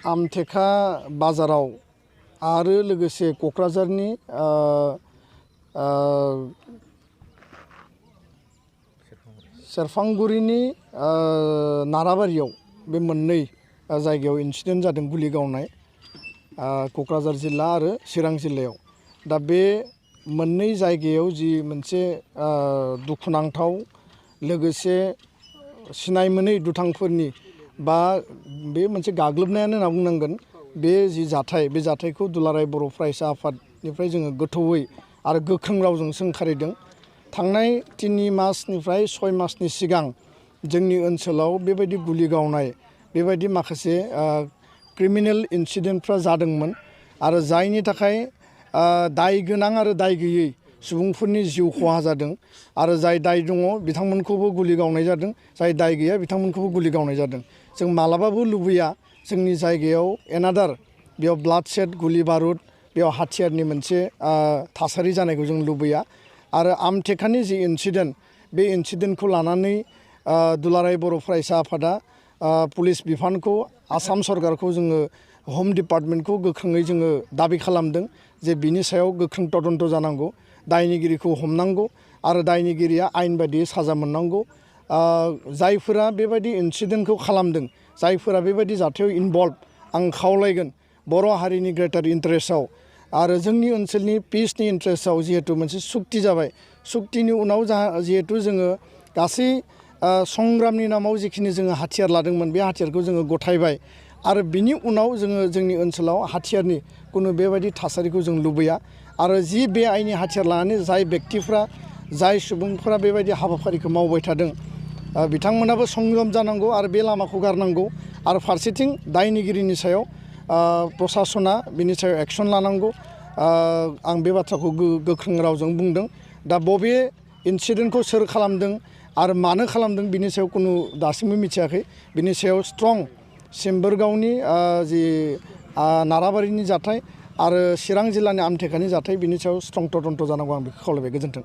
आमथेखा बाजाराव आरो लोगोसे क'क्राझारनि सेरफांगुरिनि नाराबारियाव बे मोननै जायगायाव इन्सिडेन्ट जादों गुलि गावनाय क'क्राझार जिल्ला आरो चिरां जिल्लायाव। दा बे मोननै जायगायाव जि मोनसे दुखुनांथाव लोगोसे सिनाय मोनै दुथांफोरनि बा बे मोनसे गाग्लोबनायानो होनना बुंनांगोन। बे जि जाथाय बे जाथायखौ दुलाराय बर' फरायसा आफादनिफ्राय जोङो गोथौयै आरो गोख्रों रावजों सोंखारिदों। थांनाय 3 मासनिफ्राय 6 मासनि सिगां जोंनि ओनसोलाव बेबायदि गुलि गावनाय बेबायदि माखासे क्रिमिनेल इन्सिडेन्टफ्रा जादोंमोन आरो जायनि थाखाय दाय गोनां आरो दाय गैयै सुबुंफोरनि जिउ खहा जादों आरो जाय दाय दङ बिथांमोनखौबो गुलि गावनाय जादों, जाय दाय गैया बिथांमोनखौबो गुलि गावनाय जादों। जों मालाबाबो लुबैया जोंनि जायगायाव एनादार बेयाव ब्लाड सेड गुलि बारुद बेयाव हाथियारनि मोनसे थासारि जानायखौ जों लुबैया। आरो आमथेखानि जि इन्सिडेन्ट बे इन्सिडेन्टखौ लानानै दुलाराय बर' फरायसा आफादा पुलिस बिफानखौ आसाम सरकारखौ जोङो हम डिपार्टमेन्टखौ गोख्रोङै जोङो दाबि खालामदों जे बिनि सायाव गोख्रों तदन्त जानांगौ, दायनिगिरिखौ हमनांगौ आरो दायनिगिरिया आयेन बायदियै साजा मोननांगौ। जायफोरा बेबायदि इन्सिडेन्टखौ खालामदों, जायफोरा बेबायदि जाथायाव इनभल्भ, आं खावलायगोन बर' हारिनि ग्रेटार इन्टारेस्टआव आरो जोंनि ओनसोलनि पिसनि इन्टारेस्टआव जिहेतु मोनसे सुक्ति जाबाय, सुक्तिनि उनाव जिहेतु जोङो गासै संग्रामनि नामाव जिखिनि जोङो हाथियार लादोंमोन बे हाथियारखौ जोङो गथायबाय आरो बिनि उनाव जोङो जोंनि ओनसोलाव हाथियारनि कुनु बेबायदि थासारिखौ जों लुबैया। आरो जि बे आयेननि हाथियार लानानै जाय बेक्तिफ्रा जाय सुबुंफोरा बेबायदि हाबाफारिखौ मावबाय थादों बिथांमोनाबो संयम जानांगौ आरो बे लामाखौ गारनांगौ आरो फारसेथिं दायनिगिरिनि सायाव प्रसासना बिनि सायाव एक्सन लानांगौ। आं बे बाथ्राखौ गोख्रों रावजों बुंदों। दा बबे इन्सिडेन्टखौ सोर खालामदों आरो मानो खालामदों बिनि सायाव कुनु दासिमबो मिथियाखै। बिनि सायाव स्ट्रं सिम्बोरगावनि जि नाराबारिनि जाथाय आरो चिरां जिल्लानि आमथेखानि जाथाय बिनि सायाव स्ट्रं तदन्त जानांगौ, आं बेखौ खावलायबाय। गोजोन्थों।